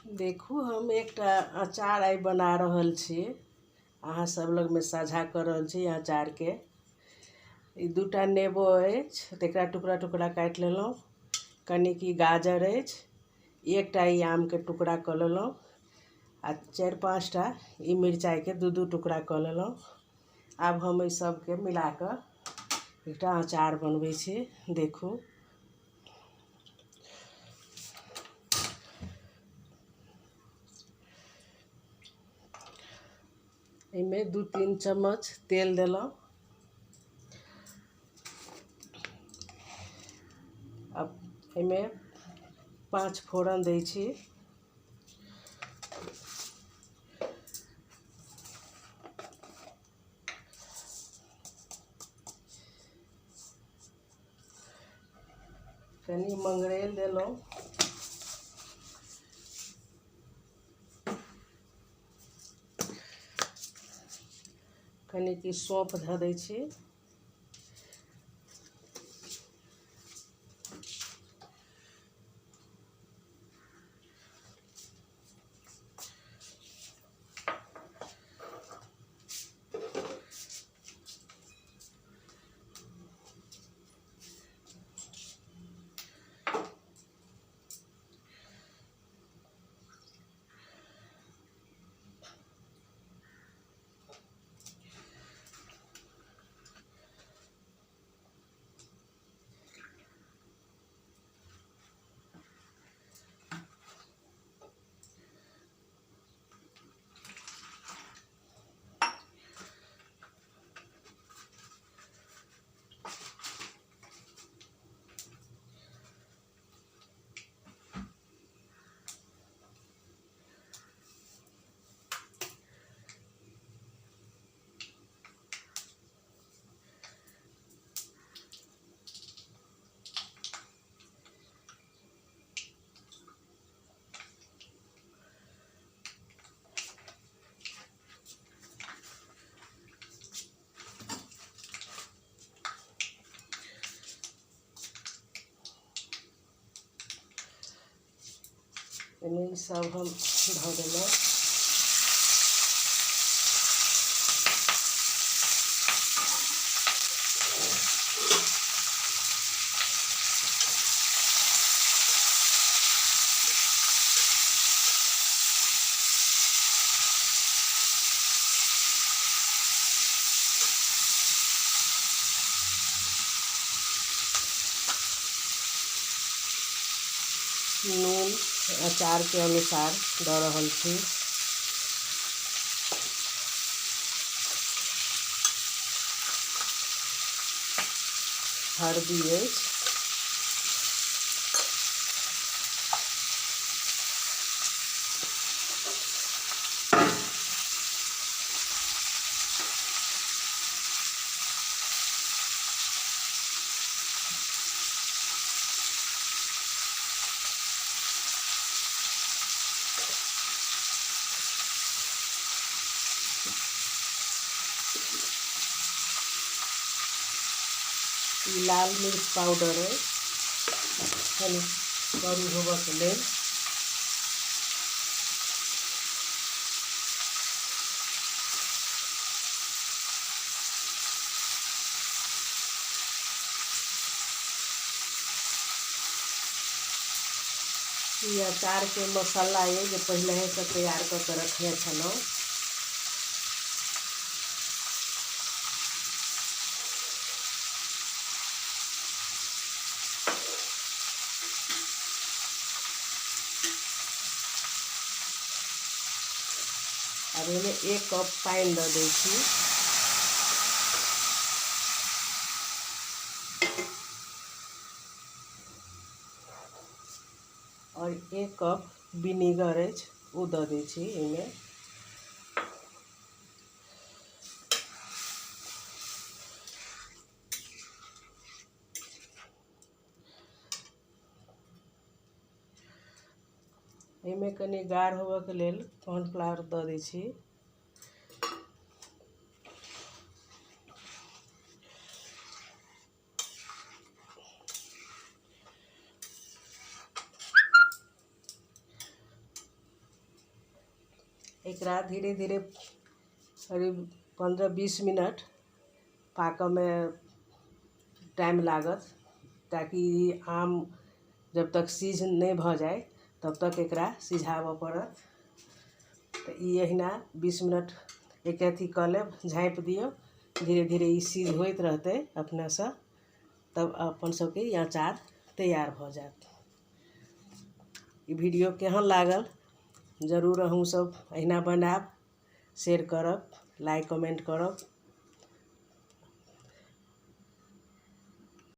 देखू हम एकटा अचार आइ बना रहल छी, अहाँ सब लगमे साझा कर रहल छी अचारके। ई दूटा नेबो अछि, तकरा टुकड़ा टुकड़ा काटि लेलहुँ। कनिक ई गाजर अछि, एकटा ई आमके टुकड़ा कऽ लेलहुँ आ 4-5 टा ई मिरचाइके 2-2 टुकड़ा कऽ लेलहुँ। आब हम एहि सबके मिलाकऽ एकटा अचार बनबै छी। देखू एहिमे 2-3 चम्मच तेल देलहुँ। अब एहिमे 5 फोरन दै छी। कनि मंगरैल देलहुँ। कनि की सौंफ धऽ दै छी। एहिमे सब हम धऽ देलहुँ। नून अचार के अनुसार दऽ रहल छी। हरदी अछि। ई लाल मिर्च पाउडर है, कनि करू होबऽके लेल। ई अचारके मसाला अइ जे पहिलहेसँ तैयार कऽ के रखने छलहुँ। आब एहिमे 1 कप पानि दऽ दै छी। और 1 कप विनेगर अछि, ओ दऽ दै छी एहिमे। एहिमे कनि गाढ़ होबऽके लेल कॉर्नफ्लावर दऽ दै छी। एकरा धीरे धीरे करीब 15-20 मिनट पाकऽमे टाइम लागत, ताकि आम जब तक सीझ नहि भऽ जाय तब तक एकरा सिझाबऽ पड़त। तऽ ई एहिना 20 मिनट एके अथी कऽ लेब, झाँपि दियौ, धीरे धीरे ई सीझ होइत रहतै अपनेसँ, तब अपन सबके ई अचार तैयार भऽ जायत। ई वीडियो केहन लागल जरूर अहूँ सब एहिना बनायब, शेयर करब, लाइक कमेंट करब।